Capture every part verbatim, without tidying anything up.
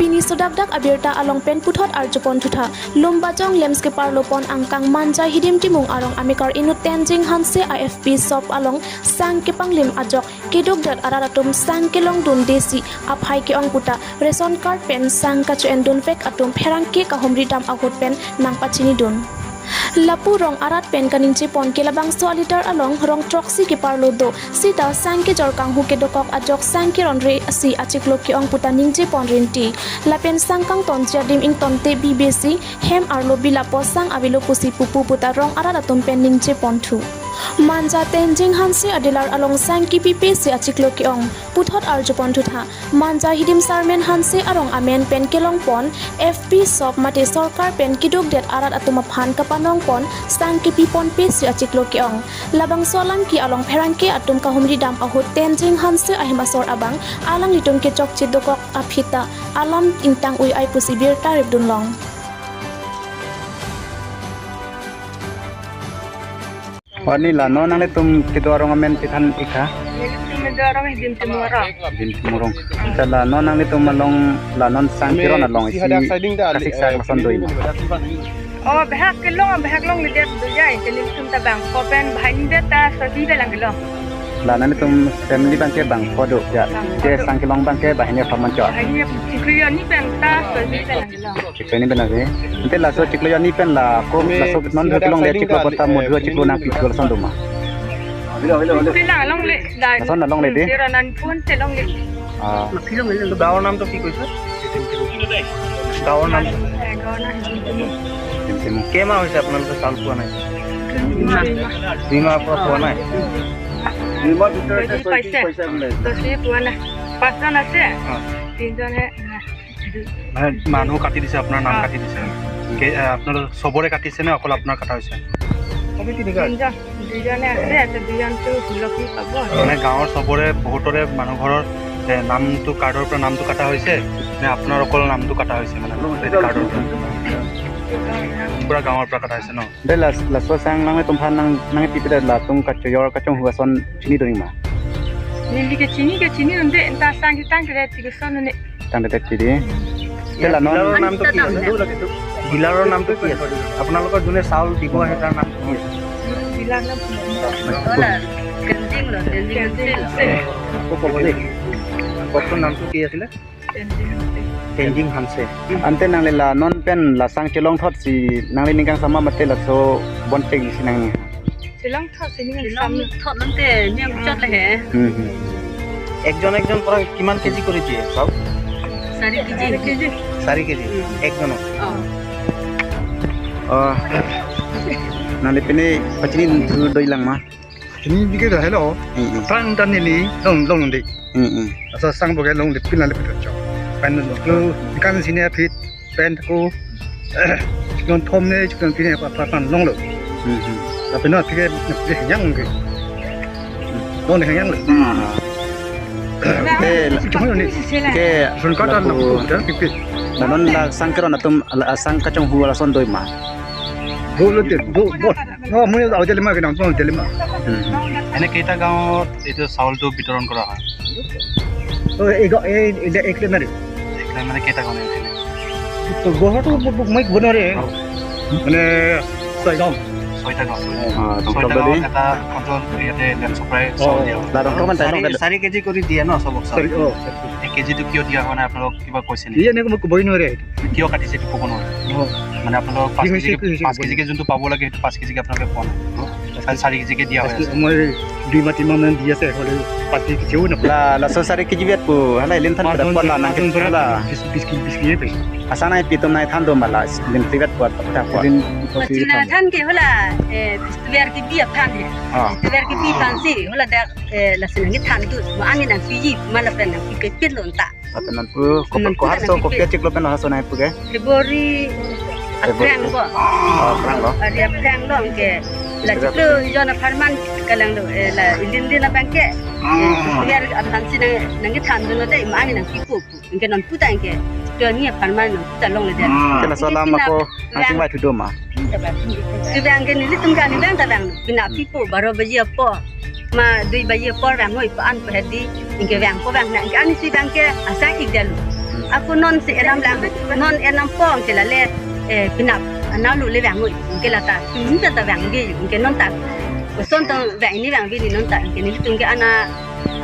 Pini sodakdak abirta along pen puthot arjupon thutha. Lumbajong Lamps keparlo pon angkang Manja Hidim Timung arong amekar inut Tenzing Hanse a F P shop along sang kepanglim ajok keduk det arat atum sang kelongdundesi aphai ke-ong puta ration card pen sang kacho-endunvek atum pherangke kahumri dam ahut pen nangpachinidun. Lapu rong arat pen kaningjepon ke labangso alitar along rong throksi keparlo do sita sang kejor kanghu kedokok ajok sang keronre si achiklo ke-ong puta ningjepon rinti. Lapen sang kangtonji adim ingtonte bibesi hem arlo bilapo sang avelo pusi pupu puta rong arat atum pen ningjeponthu. Manja Tenzing Hanse adealer along sang kepipesi achiklo ke-ong puthot arjupon thutha. Manja Hidim Sarmen Hanse arong amen pen kelongpon F P shop mate sorkar pen keduk det arat atum aphan kapanongpon sang kepiponpesi achiklo ke-ong. Labangso alam ke along pherangke atum kahumri dam ahut Tenzing Hanse ahem asor abang alanglitum kechokche dokok aphi ta alam ingtang ui ai pusi birta ripdunlong. Wani la non nanglitum kedo arong amen pithan ikha? Nelitum kedo arong Hidim Timung arong. Hidim Timung arong. Anta la non nanglitum along la non sang keron along isi kasik sang lason do ima? Oh, behak kelong, behak longledet do jai, nelitum ta bangpho pen, banghini det ta soti pen lang kelong. La nanglitum family abangke bangpho do ya? Bangpho do. Ke sang kelong abangke banghini aphan manchot? Banghini chiklo jonni pen ta soti pen lang kelong. Chiklo jonni pen ave. Ante laso chiklo jonni pen la ko laso non dua kelongle chiklo kota mo dua chiklo nangpi lason do ma? Pi lang longle. Lason na longle de? Zero nine pun te longle. Ah. তো গাঁৱৰ নামটো কি কৈছে? গাঁৱৰ নাম? এ, গাঁৱৰ নাম হিদিম। Hidim Timung. কেইমাহ হৈছে আপোনালোকে চাউল পোৱা নাই? দুই মাহ। দুই মাহৰ পৰা পোৱা নাই? দুই মাহ ভিতৰত বেছি ছয় কেজি পাইছে। পাইছে বোলে। বেছি পোৱা নাই। পাঁচজন আছে। অ। তিনিজনহে। মানে মানুহ কাটি দিছে, আপোনাৰ নাম অ। কাটি দিছে। কে-, এ, আপোনালোক চবৰে কাটিছে নে অকল আপোনাৰ কটা হৈছে? তিনিজন, দুইজনে আছে, এতিয়া দুইজনটো ষোল্ল কি পাব? মানে গাঁৱৰ চবৰে, বহুতৰে মানুহ ঘৰৰ, এ, নামটো, কাৰ্ডৰ পৰা নামটো কটা হৈছে নে আপোনাৰ অকল নামটো কটা হৈছে মানে কাৰ্ডৰ পৰা? পুৰা গাঁৱৰ পৰা কটা হৈছে ন? Dei la, laso sang nangtum aphan nang, nangpipedet latum kachojor kachonghu ason chinidun ma? Neli ke chini ke chinidunde, anta sang ketang ke tiga son ne. Tangte teti di. Dei la non ডিলাৰৰ নামটো কি আছে? ডিলাৰৰ নামটো কি আছে? আপোনালোকৰ যোনে চাউল দিব আহে তাৰ নামটো কি আছে? ডিলাৰ নাম Hola, Tenzing lo, Tenzing Hanse. আকৌ ক'ব দেই। কওকচোন নামটো কি আছিলে? Tenzing Hanse. Tenzing Hanse. Ante nangli la non pen la sang chelongthotsi nangli ning kangsam ma mate laso boncheng si nangning? Chelongthotsi ning kangsam. Chelongthot nangte ning chot le he. Hmm, hmm. একজন একজন পৰা কিমান কেজি কৰি দিয়ে চাউল? চাৰি কেজি। চাৰি কেজি। চাৰি কেজি। উম। একজনক। অ। Oh. Nangli pine pachinidun thu dolang ma? Chinidike dah hello. Hmm, hmm. Tan tan neli long long de. Hmm, hmm. Asa sang boge longle pin la le pito chok. Pen lo lo kan sini aphi pen ko chiklo thom ne chiklo pine ko apa pan longlo. Hmm, hmm. Tapi na pike pike yang ke. Longle yang lo. Hmm. Ke, cuma ni. Ke, sun kata lapu, na dan pipi. Nanon la sang keron atum la sang kachonghu lason do ma? Bolo te, bo, bo. Oh, মই আৰু দেলিমা কেনে, মই দেলিমা। Hmm. এনে কেইটা গাঁৱত এইটো চাউলটো বিতৰণ কৰা হয়? Oh, এই গাঁও, এই, এই, এই কিলোমিটাৰ। এইটো মানে কেইটা গাঁও এইটো? তো ঘৰটো ব-, ব-, মই ক'ব নোৱাৰে। অ। মানে, ছয় গাঁও। ছয়টা গাঁও। অ, ছয়টা গাঁৱত এটা কণ্ট্ৰল ইয়াতে লেণ্ড ছাপ্লাই অ। চাউল দিয়া হয়। Larong kaman tayo চাৰি, চাৰি কেজি কৰি দিয়ে ন চবক চাউল? চাৰি, অ। এই কেজিটো কিয় দিয়া হোৱা নাই আপোনালোকক কিবা কৈছে নেকি? ইয়ে এনেকে মোক ক'বই নোৱাৰে। কিয় কাটিছে এইটো ক'ব নোৱাৰে? অ। মানে আপোনালোকক পাঁচ কি হৈছে, কেজিকে, কি হৈছে পাঁচ ক'ব কেজিকে যোনটো পাব লাগে সেইটো পাঁচ কেজিকে আপোনালোকে পোৱা নাই। অ। খালি চাৰি কেজিকে দিয়া হৈ আছে। মই দুই মাহ, তিনি মাহ মান দি আছে, হ'লেও পাঁচ কেজি কেতিয়াও নাপাওঁ। La, laso চাৰি KG vet pu, hala ilin than pada pon la nang hala. বিশ, বিশ কেজি, বিশ কেজি পাইছোঁ। Asa nangpi atum nangthan do ma la, ilin tivet pu, pu, pu. Pachina than ke hala, eh, bistuver kebi aphan he. Ah. Bistuver kebi aphan si, hala dak, eh, lasi nangthan do, mo ani nangpiji, ma lapen nangpi pepet lonta. Lapen nonpu, kopi, nonpu kohat so nangpi kopi pe- achiklo pen laso nangpu ke? February February. Aprang ko. Oh, Aprang ko. Ari Aprang lo ke. La chiklo jon apharman kalang do, eh, la ilin din abang ke. Eh, biar aphan si nang, nangthan do lo dei, ma ani nangpi po. Anke nonpu ta anke. Jonni apharman nonpu ta longle dei. Ke laso alam ako, nangchingvai thu do ma? Ke abang ke nelitum ke ani abang ta abang. Pina pi po, baro baji apo. Ma dui baji apor vang hoi pa an pa hedi, anke vang ko vang na, anke ani si vang ke asa ik dalu. Hmm. Ako non si eram lang, non enam pong ke lale, eh, penap, anarlo le vang noi, ke lata, hmm, ta vang bi, ke non ta, koson ta vang ni vang bi ni non ta, ke nelitum ke ana,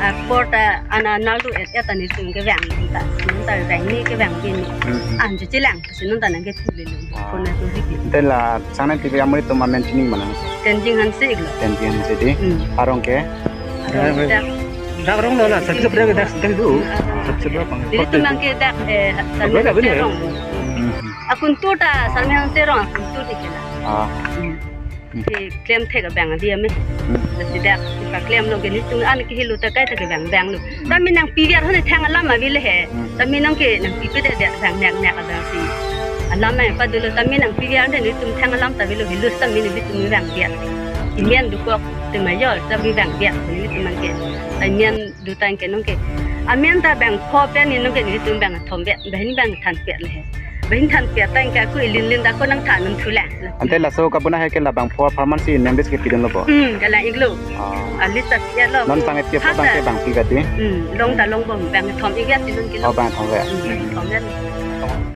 ah, porta, ana narlo et et ta nelitum ke vang ta, non ta vang ni ke vang bi ni. Hmm. An chu chelang, si non ta nang ke pule lo, kona tu bi. Te la, channel T V amuri tum amen chini ma nang? Tenzing Hanse iklo. Tenzing Hanse dei. Hmm. Arong ke? Arong dak. Dak rong lo la, subscribe dak dak do. Subscribe bang. Nelitum nang ke dak, eh, Sarmi Hanse rong. Hmm. Akuntur ta Sarmi Hanse rong akuntur ni ke la. Ah. Hmm. Hmm. Ke klem thek abang abi ame. Hmm. Lasi dak paklem lo ke nelitum an ke helo ta kai ta ke vang vang lo. Tame nangpi viar hone thang alam abi le he. Hmm. Tame nang ke nangpi pe de de vang nek nek abang si. Alam nangpadolo tame nangpi viar hone nelitum thang alam ta avelo, helo tame nelitum vang viar. Amen dokok te major ta bi vang viar nelitum nang ke. Amen do tang ke nang ke. Amen ta bang pho pen ni nang ke nelitum bang thom viar. Banghini bang than viar le he. Banghini than viar tang ke ako ilin lin ta ako nangthan nangthu lang. Ante laso kapuna he ke labang pho apharman si nang dis ke pidun lo bo? Hmm, kalang iklo. Ah. Alis ta viar lo. Non sang et ke pho bang ke bang pi ka dei? Hmm, long ta long bom bang thom ik viar si nang ke lo. Oh, bang thom viar. Hmm, bang thom viar.